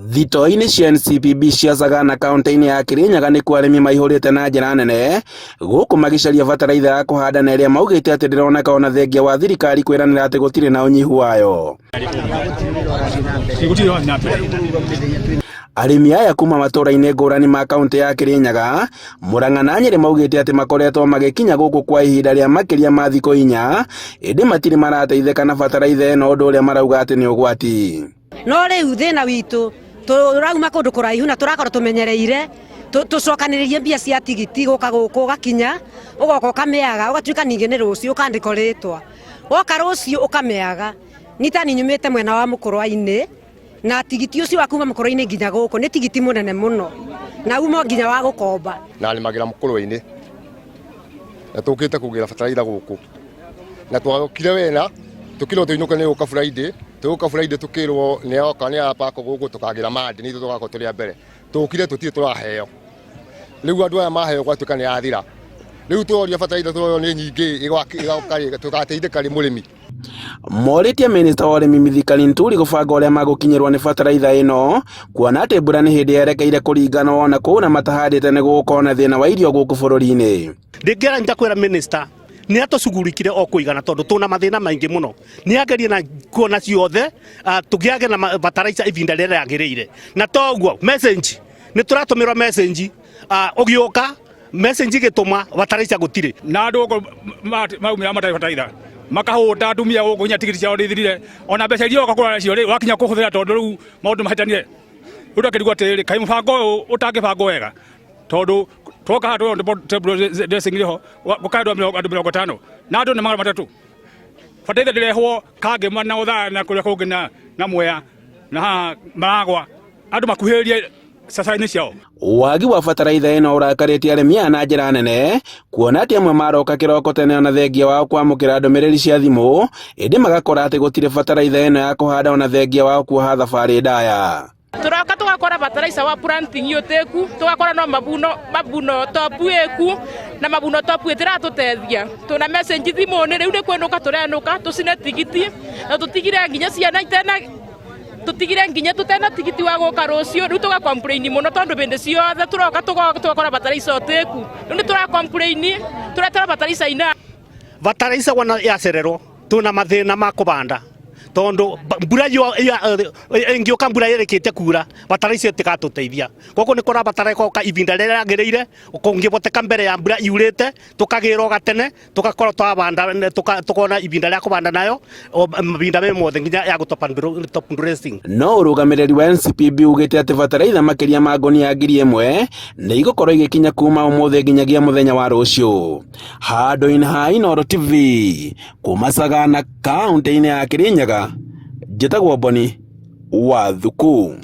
Thitoo-inĩ cia NCPB cia Sagana kauntĩ-inĩ ya Kirinyaga nĩkuo arĩmi maihũrĩte na njĩra nene gũkũ magĩcaria bataraitha ya kũhanda na ĩrĩa maugĩte atĩ ndĩroneka ona thengia wa thirikari kwĩranĩra atĩ gũtirĩ na ũnyihu wayo. Arĩmi aya kuma matũra-inĩ ngũrani ma kauntĩ ya Kirinyaga, Murang'a na Nyĩrĩ maugĩte atĩ makoretwo magĩkinya gũkũ kwa ihinda rĩa makĩria ma thikũ 4 ĩndĩ matirĩ marateithĩka na bataraitha ĩno ũndũ ũrĩa marauga atĩ nĩ ũgwati. No rĩu thĩna witũ tũrauma kũndũ kũraihu na tũrakorwo tũmenyereire tũcokanĩrĩrie mbia cia tigiti gũka gũkũ ũgakinya ũgoka ũkamĩaga ũgatuĩka ningĩ nĩ rũciũ ũkandĩkwo rĩtwa woka rũciũ ũkamĩaga nitani nyumĩte mwena wa mũkũrwa-inĩ na tigiti ũcio wa kuma mũkũrwa-inĩ nginya gũkũ nĩ tigiti mũnene mũno na umo nginya wa gũkomba. Na nĩmagĩra mũkũrwa-inĩ na tũkĩte kũgĩra bataraitha gũkũ na twokire wena tukirwo tuinuke ni guka Friday tuguka Friday tukirwo ni oka ni apako guku tukagira mandi ni tugakorwo turi a mbere tukire tutire turaheo riu andu aya maheo gwatuika ni yathira riu turoria bataraitha turorio ni nyingi igoka tugateithika ri murimi. Morĩtie minista wa ũrĩmi Mithika Linturi gũbanga ũrĩa magũkinyĩrwo nĩ bataraitha ĩno kuona atĩ mbura nĩ hĩndĩ yerekeire kũringa na wona kũu na matahandĩte nĩ gũgũkorwo na thĩna wa irio gũkũ bũrũri-inĩ. Ndingĩra njakwĩra minista nĩ atũcugurikire o kũigana tondũ tũna mathĩna maingĩ mũno nĩ agerie na kuona ciothe tũgĩage na bataraitha ivinda rĩrĩa rĩagĩrĩire na toguo message nĩ tũratũmĩrwo message ũgĩũka message ĩgĩtũma bataraitha gũtirĩ na andũ gũkũ maumĩra matarĩ bataraitha makahũta atumia gũkũ nginya tigiti ciao nĩithirire ona mbeca iria woka kũgũra nacio rĩ wakinya kũhũthĩra tondũ rĩu maũndũ mahĩtanire rĩu ndakĩrigwo atĩrĩrĩ kaĩ mũbango ũyũ ũtangĩbangwo wega tondũ twoka haha tũrona table dressing ĩrĩ ho gũkaendwo andũ 50 na andũ nĩ 300 bataraitha ndĩrehwo Kangema na Othaya na kũrĩa kũngĩ na Mwea na haha Maragwa andũ makuhĩrĩrie caca-inĩ ciao. Wagi wa bataraitha ĩno ũrakarĩtie arĩmi aya na njĩra nene kuona atĩ amwe maroka kĩroko tene ona thengia wao kwamũkĩra ndũmĩrĩri cia thimũ ĩndĩ magakora atĩ gũtirĩ bataraitha ĩno ya kũhanda ona thengia wao kuoha thabarĩ ndaya. Turoka tugakora bataraitha wa planting utiku tugakora no mabuno mabuno top iku na mabuno top itiratutethia tuna message thimu-ini riu ni kwinuka turenuka tucine tigiti na tutigire nginya ciana itena tutigire nginya tutena tigiti wa guka rucio riu tuga complain muno tondu bindi ciothe turoka tugakora bataraitha utiku riu ni tura complain turetera bataraitha ina bataraitha wona yacererwo tuna mathina ma kubanda tondu mbura yo ingiuka mbura yĩrĩkĩte kura bataraitha ĩtigatũteithia koguo nĩ kũrabatara ĩgoka ivinda rĩrĩa rĩagĩrĩire kũngĩboteka mbere ya mbura yurĩte tũkagĩrwo gatene tũgakorwo twabanda tukona ivinda rĩa kũbanda nayo mavinda me mothe nginya ya top dressing. No ũrũgamĩrĩri wa NCPB ugĩte atĩ bataraitha makĩria ma ngũnia 1000 nĩ igũkorwo igĩkinya kuma ũmũthĩ nginyagia mũthenya wa rũciũ. Handũ-inĩ ha Inooro TV kuma Sagana kaunti-inĩ ya Kirinyaga, njĩtagwo Boni wa Thuku.